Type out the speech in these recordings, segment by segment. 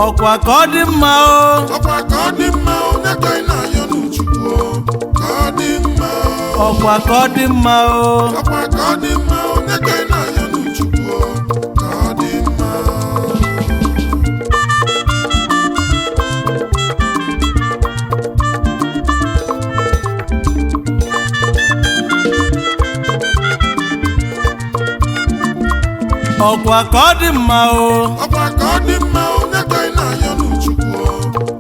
Ọkwa ka ọ dị mma o. Ọkwa ka ọ dị mma, onye ka ị na-ayọ n'Chukwu, ka ọ dị mma. Ọkwa ka ọ dị mma o. Ọkwa ka ọ dị mma, onye ka ị na-ayọ n'Chukwu, ka ọ dị mma. Ọkwa ka ọ dị mma o. Ọkwa ka ọ dị mma, onye ka ị na-ayọ n'Chukwu,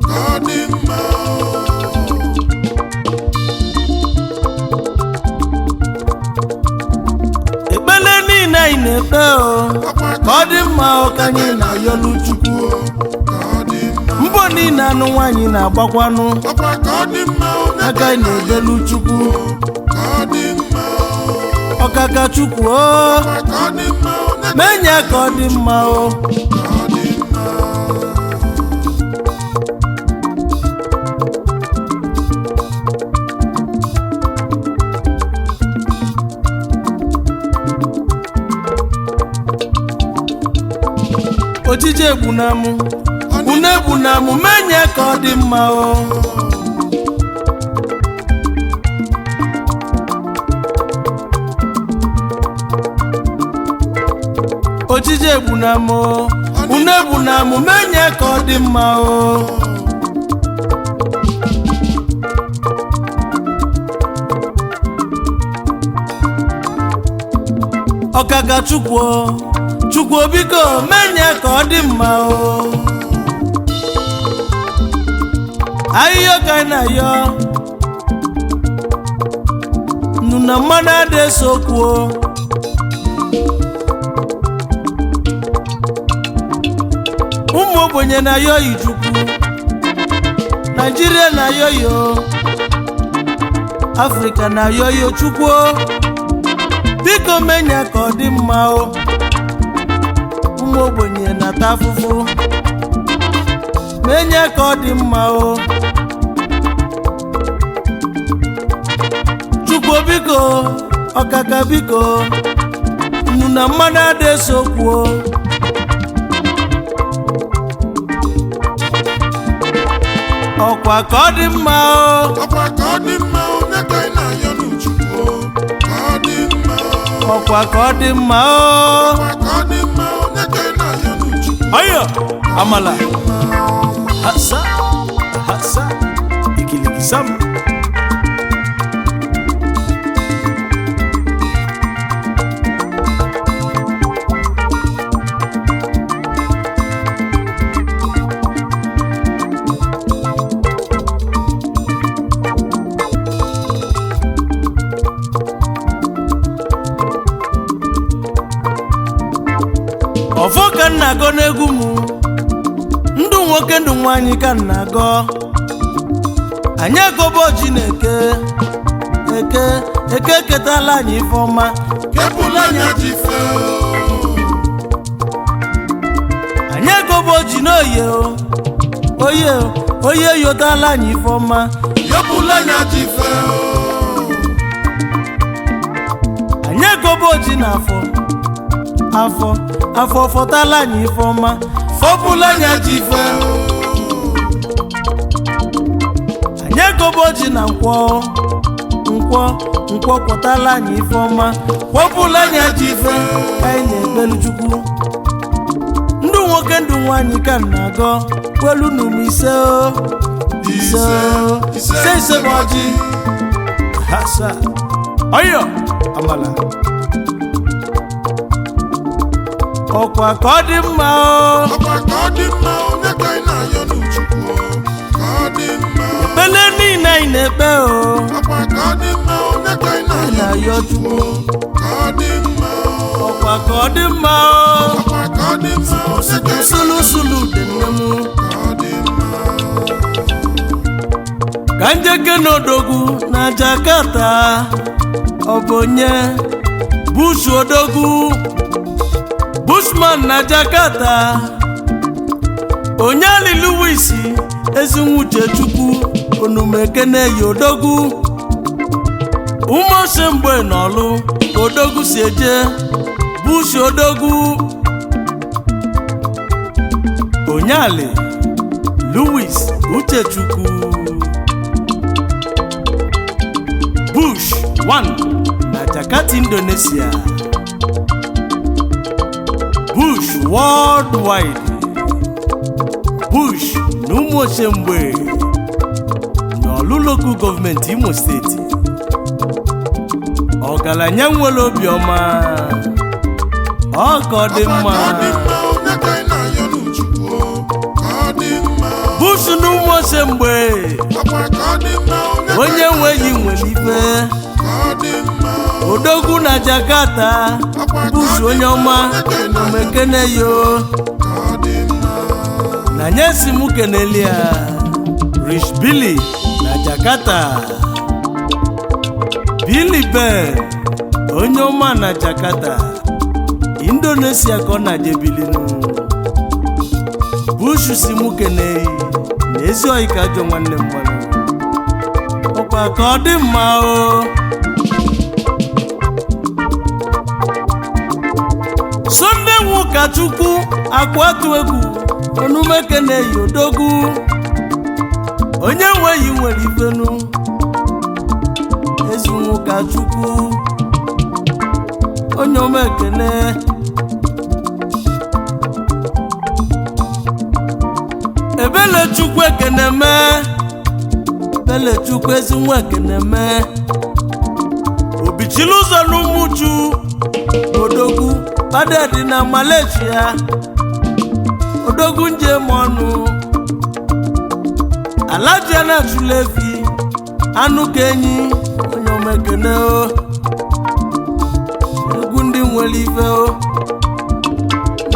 ka ọ dị mma. Ekpele niile anyị na-ekpe o, Ọkwa ka ọ dị mma o, ka anyị na-ayọlu Chukwu. Ka ọ dị mma. Mbọ niile anụ nwaanyị na-agbakwanụ, Ọkwa ka ọ dị mma, onye aka ka ị anyị na-ebelu Chukwu. Ka ọ dị mma. Ọkaka Chukwu o. Ọkwa ka ọ dị mma, onye ka Menye ka ọ dị mma o. Ka ọ dị mma. Ojije egbunamụ, unu egbunamụ, menye ka ọ dị mma o. Ojije egbunamụ, unu egbunamụ, menye ka ọ dị mma o. Ọkaka Chukwu, Chukwu biko menye ka ọ dị mma o. Ahịhịa ka anyị na-ayọ nnu na mmanụ adị eso okwu o. Ụmụ ogbenye na-ayọ Chukwu, Naijiria na-ayọ yo, Afrịka na-ayọ yo. Chukwu biko menye ka ọ dị mma o. Ụmụ ogbenye na-ata afụfụ, menye ka ọ dị mma o. Chukwu biko, ọkaka biko, nnu na mmanụ adị eso okwu o. Ọkwa ka ọ dị mma o. Ọkwa ka ọ dị mma, onye ka ị na-ayọ n'Chukwu, ka ọ dị mma. Ọkwa ka ọ dị mma o. Ọkwa ka ọ dị mma, onye ka ị na-ayọ n'Chukwu. Ọyọ amala hasa hasa ikilikisam. Ọfọ ka m na-agọ n'egwu m, ndụ nwoke ndụ nwaanyị ka m na-agọ. Anyị agọba ọjị na-eke eke eke ketala anyị ife ọma. Kepụla anya ji fee. Anyị agọba ọjị n'oye o, oye o, oye yotala anyị ife ọma. Yọpụla anya ji fee. Anyị agọba ọjị n'afọ, afọ afọ fọtala anyị ife ọma, fọpụla anya ji fee. Anyị agọba ọjị na nkwọ, nkwọ nkwọ kwọtala anyị ife ọma, kwọpụla anya ji ife ka anyị na-ekpelu Chukwu. Ndụ nwoke ndụ nwaanyị ka m na-agọ, kwelu nụ m ise o, ise o, ise ise bụ ọjị. Hasa ọyọ amala. Ọkwa ka ọ dị mma o. Ọkwa ka ọ dị mma, onye ka ị na-ayọ n'Chukwu, ka ọ dị mma. Ekpele niile anyị na-ekpe o, Ọkwa ka ọ dị mma, onye ka ị na-ayọ na-ayọ Chukwu, ka ọ dị mma. Ọkwa ka ọ dị mma o. Ọkwa ka ọ dị mma, onye ka ị Sulu sulu dị nne m. Ka ọ dị mma. Ka njeke n'odogwu na Jakarta, ọ bụ onye Bush odogwu, Bushman na Jakarta, onye ali Louis ezinwuche Chukwu onumekene ya odogwu umose mgbe n'ọlụ ka odogwu si eje. Bush odogwu, onye Onyali Louis Uchechukwu Bush 1 na Jakarta, Indonesia. Bush Worldwide. Bush na Ụmụochemgbe n'Ọlụ Local Government, Imo Steeti. Ọgaranya nwere obiọma, ọ ka ọ dị Ọkwa mma. ka ọ dị mma, onye ka anyị na-ayọ n'Chukwu, ka ọ dị mma. Bush na Ụmụochemgbe. Ọkwa ka ọ dị mma, onye ka onye anyị nweghị na-ayọ nwere ife. ka ọ dị mma. Odogwu na Jakarta. Ọkwa ka ọ Bush dị onye mma, ọma, onye ka anyị na-ayọ omekene yo. ka ọ dị mma. Na nyesi m kenelia Rich Billy na Jakarta, Billy Ben onye ọma na Jakarta, Indonesia ka ọ na-ajebilinu. Bush si mụ keneyi na ezi oyi ka ajọ nwanne mmanụ. Ọkwa ka ọ dị mma o. Sunday Nwukachukwu Akwatu Egwu, onumekeneyi odogwu, onye nweghị nwere ifenu. Ezi Nwukachukwu onye omekene. Ebelechukwu ekeneme, Ebelechukwu ezi nwa ekeneme, obichili ụzọ n'Umuchu, odogwu badedi na Malaysia, odogwu njem ọnụ alajia na chulevi anụ ka enyi, onye omekene o. Egwu ndị nwere ife o,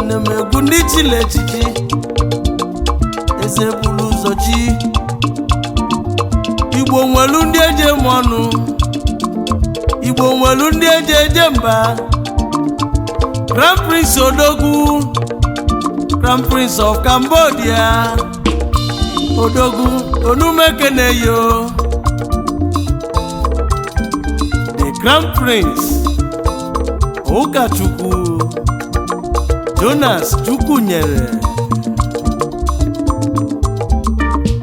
nne m, egwu ndị chile echichi eze buru ụzọ chi. Igbo nwelu ndị eji eme ọnụ, Igbo nwelu ndị eji eje mba. Grand Prince odogwu, Grand Prince of Cambodia, odogwu onumekeneyo. The Grand Prince Ụkachukwu Jonas Chukwunyere,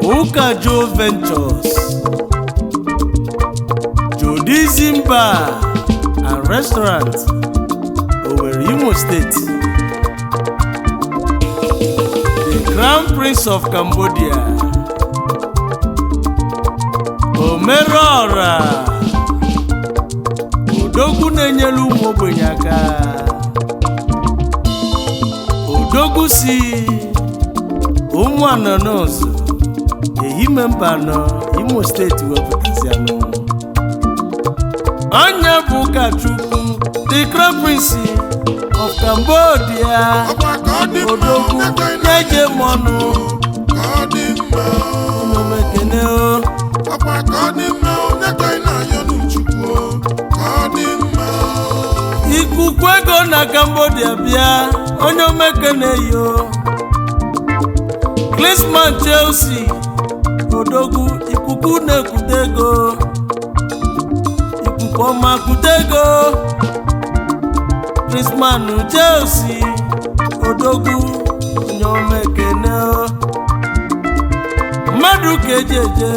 Ụka Jo Ventures, Jodizim Bar and Restaurant, Owerri, Imo State. The Crown Prince of Cambodia, Omerora, odogwu na-enyere ụmụ ogbenye aka, odogwu si ụmụ anọnọzụ Ehime Mba anọ, Imo Steeti wepụtazianụ. Onye bụ Ụkachukwu, the Crown Prince of Cambodia. Ọkwa ka ọ dị mma, odogwu onye ka anyị na-eje na-ayọ m ọnụ. ka ọ dị mma. Omekene o. Ọkwa ka ọ dị mma, onye ka anyị na-ayọ n'Chukwu, ka ọ dị mma. Ikuku ego na Cambodia bịa, onye omekene yo. Klinsmann Chelsea, odogwu, ikuku na-ekute ego, ikuku ọma kute ego. Klinsmann Chelsea, odogwu, onye omekene o. Mmadụ ka eji eje.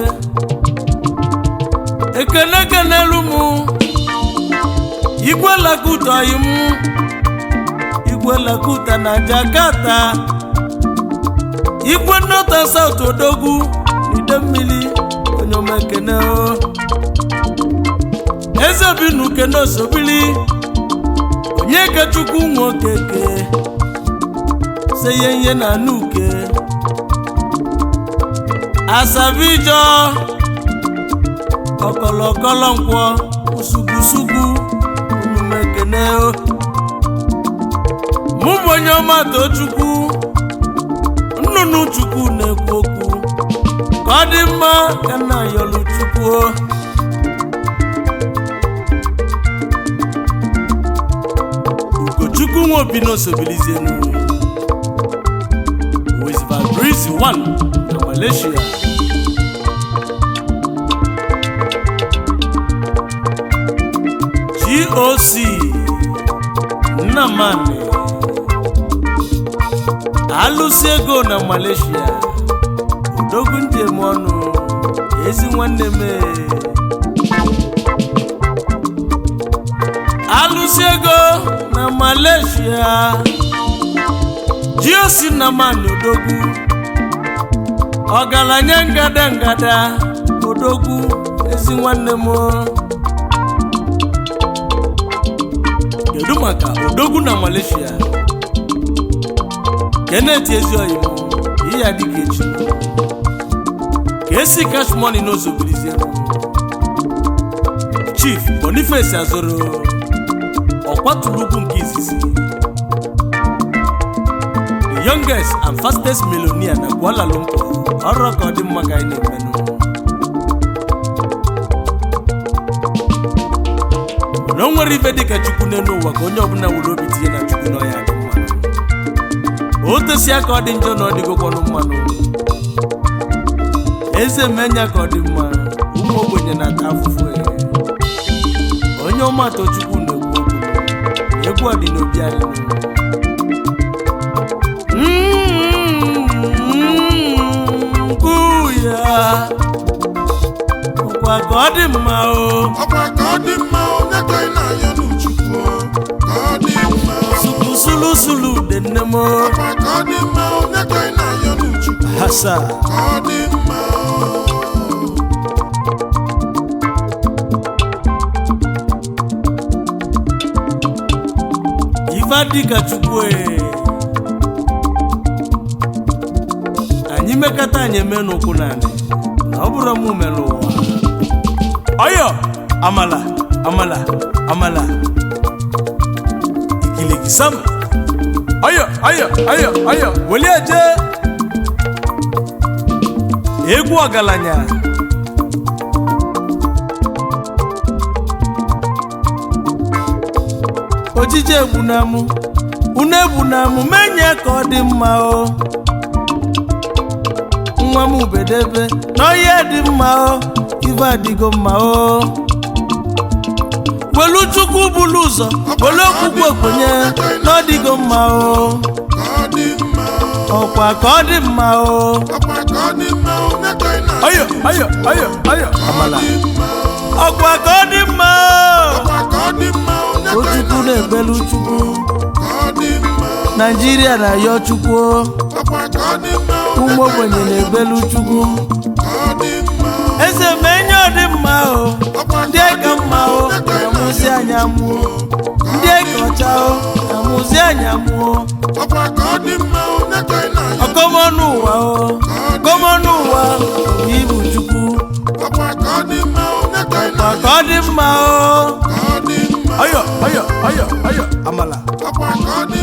Ekene kenelu mụ Igwe Lakuta, ọyị m Igwe Lakuta na Jakarta, Igwe North South, odogwu ide mmiri, onye omekene o. Eze binu kene osobili, onye kechukwu nwokeke seye na nuke asabijọ ọkọlọkọlọ nkwọ usugusugu onumekene o. Mụ bụ onye ọma Tochukwu nnụnụ Chukwu na-ekwu okwu ka ọ dị mma ka nna yọlụ Chukwu o. Ugochukwu Nwobi n'osobilizienu with Fabrice One na Malaysia. GOC Nnamani Alụsị ego na Malaysia, odogwu njem ọnụ, ezi nwanne m. Alụsị ego na Malaysia, Giosi Nnamani odogwu, ọgaranya ngada ngada, odogwu ezi nwanne m. Kedu maka odogwu na Malaysia, Kenneth Ezioyim, ihe dịka echi ka esi cash money n'ozobilizie. Chief Boniface Azoro, ọkwaturu ugwu nke izizi, the youngest and fastest millionaire na Kuala Lumpur. Ọrụ ka ọ dị mma ka anyị na-emenụ. Na o nwere ife dịka Chukwu n'elu ụwa, ka onye ọbụla were obi tinye na Chukwu na ya dị mmanụ. O tosia ka ọ dị njọ na ọ dịgokwanụ mmanụ. Eze menya ka ọ dị mma, ụmụ ogbenye na-ata afụfụ ya. Onye ọma Tochukwu na-ekwu okwu, egwu ọ dị n'obi anyị. Nkwụ ya ọkwa ka ọ dị mma o. Ọkwa ka ọ dị mma, onye ka anyị na-ayọ n'Chukwu ka ọ dị mma. Sulu sulu dị nne m. Ọkwa ka ọ dị mma, onye ka anyị na-ayọ n'Chukwu hasa ka ọ dị mma. Ife adịka Chukwu e. Anyị mekata anyị eme n'ụkwụ naanị na ọ bụrụ mụ mere ụwa. Ọyọ amala amala amala ikiligi sam. Ọyọ ọyọ ọyọ ọyọ, welie jee egwu ọgaranya. Ojije egbunamụ unu egbunamụ menye ka ọ dị mma o. Nwa m bedebe n'ọhịa dị mma o, ife adịgo mma o. Welu Chukwu bulu ụzọ, welu okwukwe okwenye na ọ dịgo mma o. Ka ọ dị mma. Ọkwa ka ọ dị mma o. Ọkwa ka ọ dị mma, onye ka anyị na-ayọ. Ọyọ ọyọ ọyọ ọyọ amala. Ka ọ dị mma. Ọkwa ka ọ dị mma o. Ọkwa ka ọ dị mma, onye ka anyị Ochukwu na-ayọ. na-ekpelu Chukwu. Ka ọ dị mma. Naijiria na-ayọ Chukwu. Ọkwa ka ọ dị mma, onye Ụmụ ka anyị ogbenye na-ayọ. na-ekpelu Chukwu. Ka ọ dị mma. Eze menye ọ dị mma o. Ọkwa Ndị ka ọ ka dị mma mma, o, onye ka anyị amụzi na-ayọ. anya mụọ. Ndị ka ọcha o, amụzi anya mụọ. Ọkwa ka ọ dị mma, onye ka anyị na-ayọ. Ọkọmọnụ ụwa o, ọkọmọnụ ụwa, ibu Chukwu. Ọkwa ka ọ dị mma, onye ka anyị Ọkwa na-ayọ. ka ọ dị mma o. Ka ọ dị mma. Ọyọ ọyọ ọyọ ọyọ amala. Ọkwa ka ọ dị